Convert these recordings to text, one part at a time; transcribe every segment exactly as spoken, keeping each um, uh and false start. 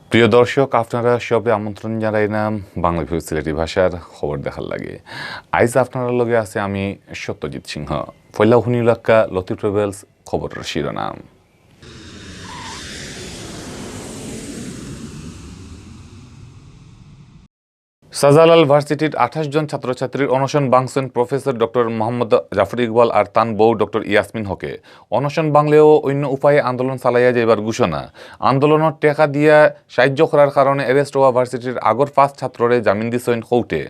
প্রিয় দর্শক, আপনারা সবে আমন্ত্রণ জানাইলাম বাংলা ভিউ সিলেটি ভাষার খবর দেখার লাগি। আইজ আপনারার লগে আছি আমি সত্যজিৎ সিংহ। পয়লা হুনিলাক্কা লতি ট্রাভেলস খবরর শিরোনাম। শাহজালাল ভার্সিটির আঠাশ জন ছাত্রছাত্রীর অনশন ভাঙছইন প্রফেসর ডক্টর মোহাম্মদ জাফর ইকবাল আর তান বউ ডক্টর ইয়াসমিন হকে। অনশন ভাঙলেও অন্য উপায়ে আন্দোলন চালাইয়া যাইবার ঘোষণা। আন্দোলনর টেকা দিয়া সাহায্য করার কারণে অ্যারেস্ট হওয়া ভার্সিটির আগর পাঁচ ছাত্ররে জামিন দিছইন কোর্টে।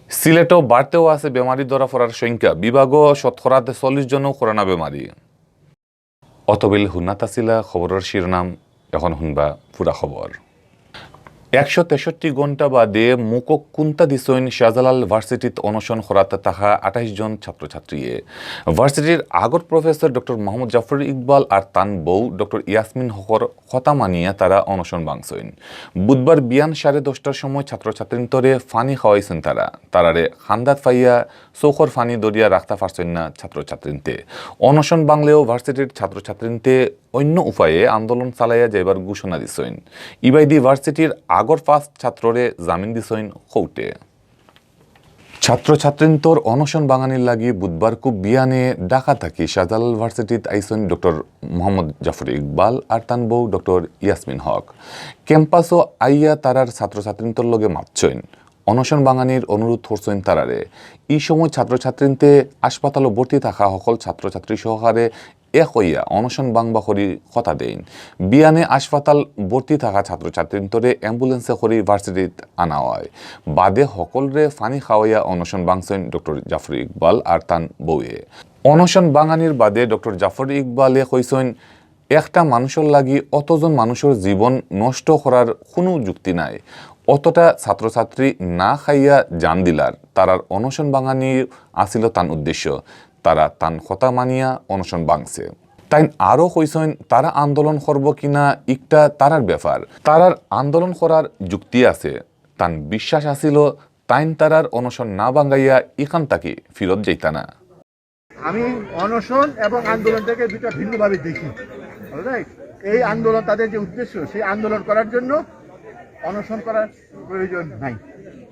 সিলেটও বাড়তেও আছে বেমারি ধরা পড়ার সংখ্যা, বিভাগও শতকরাতে চল্লিশ জনও করোনা বেমারি। অতবিল হুনাত আছিলা খবরর শিরোনাম, এখন হুনবা পুরা খবর। একশো তেষট্টি ঘন্টা বাদে মুকো কুন্তা দিছইন শাহজালাল ভার্সিটিত অনশন করাত থাকা আঠাইশ জন ছাত্রছাত্রীয়ে। ভার্সিটির আগর প্রফেসর ডক্টর মোহাম্মদ জাফর ইকবাল আর তান বউ ডক্টর ইয়াসমিন হকর কথা মানিয়া তারা অনশন ভাঙছইন। বুধবার বিয়ান সাড়ে দশটার সময় ছাত্রছাত্রীন্তরে পানি খাওয়াইছইন তারা। তারারে খান্দাত পাইয়া চোখর পানি ধরিয়া রাখতা পারছইন না ছাত্রছাত্রীন্তে। অনশন ভাঙলেও ভার্সিটির ছাত্রছাত্রীন্তে অন্য উপায়ে আন্দোলন চালাইয়া যাইবার ঘোষণা দিছইন। ইবায়দি ভার্সিটির আগর পাঁচ ছাত্ররে জামিন দিছইন কোর্টে। ছাত্রছাত্রীন্তর অনশন ভাঙানির লাগি বুধবার খুব বিয়ানে ঢাকা থাকি শাহজালাল ভার্সিটিত আইছইন ডক্টর মোহাম্মদ জাফর ইকবাল আর তান বউ ডক্টর ইয়াসমিন হক। ক্যাম্পাসও আইয়া তারার ছাত্রছাত্রীন্তর লগে মাতছইন। অনশন ভাঙানির অনুরোধ করছইন তারারে। ই সময় ছাত্রছাত্রীন্তে হাসপাতালও ভর্তি থাকা হকল ছাত্রছাত্রী সহকারে এক অইয়া অনশন ভাঙবা করি কথা দেইন। বিয়ানে হাসপাতাল ভর্তি থাকা ছাত্রছাত্রীন্তরে অ্যাম্বুলেন্সে করি ভার্সিটিত আনা অয়। বাদে হকলরে পানি খাওয়াইয়া অনশন ভাঙছইন ডক্টর জাফর ইকবাল আর তান বউয়ে। অনশন ভাঙানির বাদে ডক্টর জাফর ইকবালে কইছইন, একটা মানুষর লাগি অতজন মানুষর জীবন নষ্ট করার কুনু যুক্তি নাই। অতটা ছাত্রছাত্রী না খাইয়া জান দিলার, তারার অনশন ভাঙানি আছিল তান উদ্দেশ্য। তারা তান কথা মানিয়া অনশন ভাঙছে। তাইন আরও কইছইন, তারা আন্দোলন করব কিনা ইকটা তারার ব্যাপার, তারার আন্দোলন করার যুক্তি আছে। তান বিশ্বাস আছিল, তাইন তারার অনশন না ভাঙাইয়া ইখান থাকি ফিরত যাইতা না। আমি অনশন এবং আন্দোলনটাকে দুইটা ভিন্নভাবে দেখি। অলরাইট, এই আন্দোলন, তাদের যে উদ্দেশ্য, সেই আন্দোলন করার জন্য অনশন করার প্রয়োজন নাই।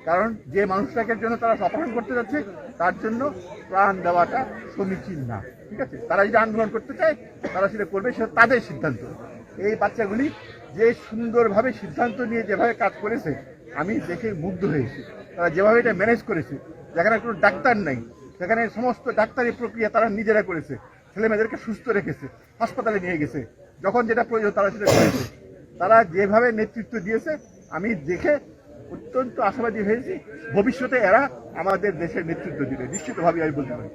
কারণ যে মানুষটাকে জন্য তারা অপহরণ করতে যাচ্ছে, তার জন্য প্রাণ দেওয়াটা সমীচীন না। ঠিক আছে, তারা যদি আন্দোলন করতে চায়, তারা সেটা করবে, সেটা তাদের সিদ্ধান্ত। এই বাচ্চাগুলি যে সুন্দরভাবে সিদ্ধান্ত নিয়ে যেভাবে কাজ করেছে, আমি দেখে মুগ্ধ হয়েছি। তারা যেভাবে এটা ম্যানেজ করেছে, যেখানে কোনো ডাক্তার নাই, সেখানে সমস্ত ডাক্তারি প্রক্রিয়া তারা নিজেরা করেছে, ছেলে মেয়েদেরকে সুস্থ রেখেছে, হাসপাতালে নিয়ে গেছে, যখন যেটা প্রয়োজন তারা সেটা করেছে। তারা যেভাবে নেতৃত্ব দিয়েছে, আমি দেখে অত্যন্ত আশাবাদী হয়েছি। ভবিষ্যতে এরা আমাদের দেশের নেতৃত্ব দিবে, নিশ্চিতভাবে আমি বলতে পারি।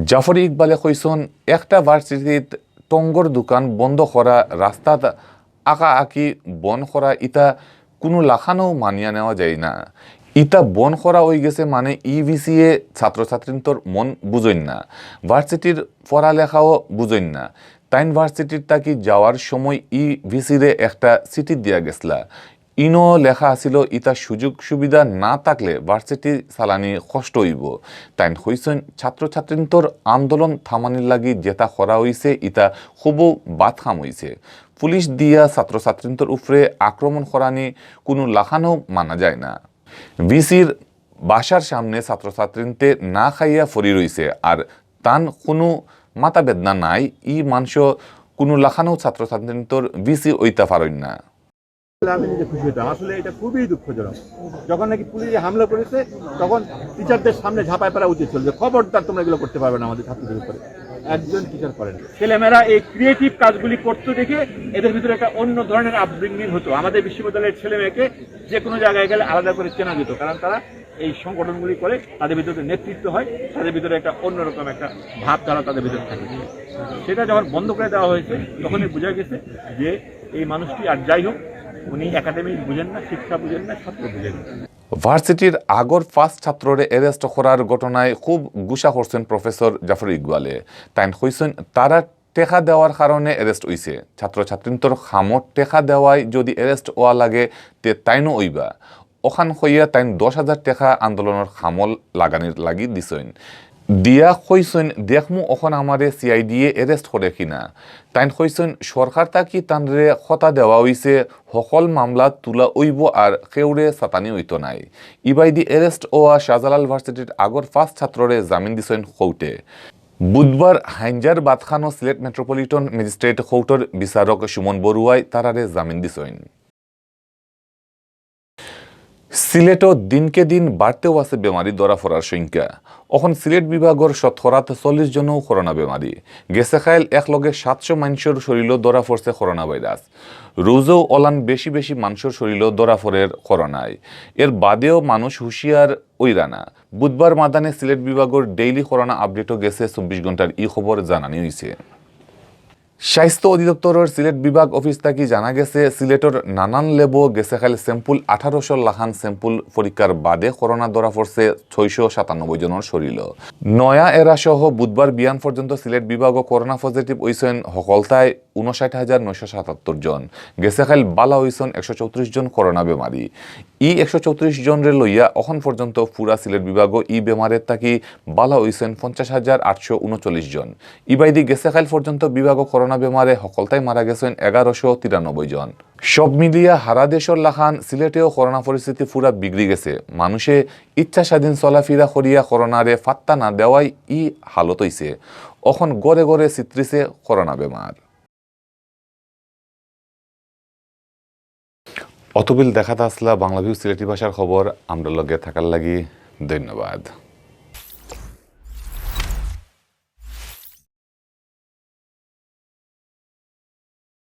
জাফর ইকবালে কইছইন, একটা ভার্সিটিত টঙ্গর দোকান বন্ধ করা, রাস্তাত আঁকা আঁকি বন্ধ করা, ইতা কুনু লাখানও মানিয়া নেওয়া যায় না। ইতা বন্ধ করা অইগেছে মানে ই ভিসিয়ে ছাত্রছাত্রীন্তর মন বুঝইন না, ভার্সিটির পড়ালেখাও বুঝইন না। তাইন ভার্সিটির থাকি যাওয়ার সময় ই ভিসিরে একটা চিঠি দিয়া গেছলা। ইনো লেখা আছিল, ইতা সুযোগ সুবিধা না থাকলে ভার্সিটি চালানি কষ্ট অইব। তাইন কইছইন, ছাত্রছাত্রীন্তর আন্দোলন থামানির লাগি যেটা করা অইছে, ইতা খুব বাদ কাম অইছে। পুলিশ দিয়া ছাত্রছাত্রীন্তর উপরে আক্রমণ করানি কুনু লাখানও মানা যায় না। ভিসির বাসার সামনে ছাত্রছাত্রীন্তে না খাইয়া পড়ি রইছে, আর তান কুনু মাথা বেদনা নাই। ই মানষও কুনু লাখানও ছাত্রছাত্রীন্তর ভিসি অইতা পারইন না। আমি নিজে খুশি হতাম। আসলে এটা খুবই দুঃখজনক। যখন নাকি পুলিশে হামলা করেছে, তখন টিচারদের সামনে ঝাঁপায় পড়া উচিত ছিল যে, "খবরদার, তোমরা এগুলো করতে পারবে না আমাদের ছাত্রদের উপরে।" একজন টিচার করেন। ছেলেমেয়েরা এই ক্রিয়েটিভ কাজগুলি করতে দেখে এদের ভিতরে একটা অন্য ধরনের আপব্রিঙ্গিং হতো। আমাদের বিশ্ববিদ্যালয়ের ছেলে মেয়েকে যে কোনো জায়গায় গেলে আলাদা করে চেনা যেত, কারণ তারা এই সংগঠনগুলি করে, তাদের ভিতরে নেতৃত্ব হয়, তাদের ভিতরে একটা অন্যরকম একটা ভাবধারা তাদের ভিতরে থাকে। সেটা যখন বন্ধ করে দেওয়া হয়েছে, তখনই বোঝা গেছে যে এই মানুষটি, আর যাই হোক, উনি একাডেমিক বুঝেন না, শিক্ষা বুঝেন না, ছাত্র বুঝেন না। ভার্সিটির আগর পাঁচ ছাত্ররে অ্যারেস্ট করার ঘটনায় খুব গুসা করছইন প্রফেসর জাফর ইকবালে। তাইন কইছইন, তারা টেকা দেওয়ার কারণে অ্যারেস্ট অইছে। ছাত্রছাত্রীন্তর কামো টেকা দেওয়ায় যদি অ্যারেস্ট অওয়া লাগে, তে তাইনও অইবা। অখান কইয়া তাইন দশ হাজার টেকা আন্দোলনর কামো লাগানির লাগি দিছইন। দিয়া কইছইন, "দেখমু অখন আমারে সিআইডিয়ে অ্যারেস্ট করে কিনা।" তাইন কইছইন, সরকার থাকি তানরে কথা দেওয়া অইছে, হকল মামলা তুলা অইবো আর কেউরে সাতানি অইতো নায়। ইবায়দি অ্যারেস্ট অওয়া শাহজালাল ভার্সিটির আগর পাঁচ ছাত্ররে জামিন দিছইন কোর্টে। বুধবার হাইঞ্জার বাদখানো সিলেট মেট্রোপলিটন ম্যাজিস্ট্রেট কোর্টর বিচারক সুমন বড়ুয়ায় তারারে জামিন দিছইন। সিলেটও দিনকে দিন বাড়তেউ আছে বেমারি ধরা পড়ার সংখ্যা। অখন সিলেট বিভাগর শতকরা চল্লিশ জনও করোনা বেমারি। গেছে কাইল একলগে সাতশো মানষর শরীলো ধরা পড়ছে করোনা ভাইরাস। রোজও অলান বেশি বেশি মানষর শরীলো ধরা পড়ের করোনায়। এর বাদেও মানুষ হুঁশিয়ার অইরা না। বুধবার মাদানে সিলেট বিভাগর ডেইলি করোনা আপডেটও গেছে চব্বিশ ঘন্টার ই খবর জানানি অইছে। স্বাস্থ্য অধিদপ্তরর সিলেট বিভাগ অফিস থাকি জানা গেছে, সিলেটর নানান ল্যাবও গেছে কাইল স্যাম্পল আঠারোশো লাখান স্যাম্পল পরীক্ষার বাদে করোনা ধরা পড়ছে ছয়শো সাতানব্বই জনর শরীলো। নয়া এরা সহ বুধবার বিয়ান পর্যন্ত সিলেট বিভাগও করোনা পজিটিভ অইছইন হকলতায় ঊনষাট হাজার নয়শো সাতাত্তর জন। গেছে কাইল বালা অইছইন একশো চৌত্রিশ জন করোনা বেমারি। ই একশো চৌত্রিশ জনরে লইয়া অখন পর্যন্ত পুরা সিলেট বিভাগও ই বেমারের থাকি বালা অইছইন পঞ্চাশ হাজার আটশো ঊনচল্লিশ জন। ইবায়দি গেছে কাইল পর্যন্ত বিভাগও করোনা বেমারে হকলতায় মারা গেছইন এগারোশো তিরানব্বই জন। সব মিলিয়া হারা দেশর লাখান সিলেটেও করোনা পরিস্থিতি পুরা বিগড়ি গেছে। মানুষে ইচ্ছা স্বাধীন চলাফিরা করিয়া করোনারে পাত্তা না দেওয়ায় ই হালত অইছে। অখন ঘরে ঘরে ছিত্রিছে করোনা বেমার। অতবিল দেখাত আছলা বাংলা ভিউ সিলেটি ভাষার খবর। আমরার লগে থাকার লাগি ধন্যবাদ।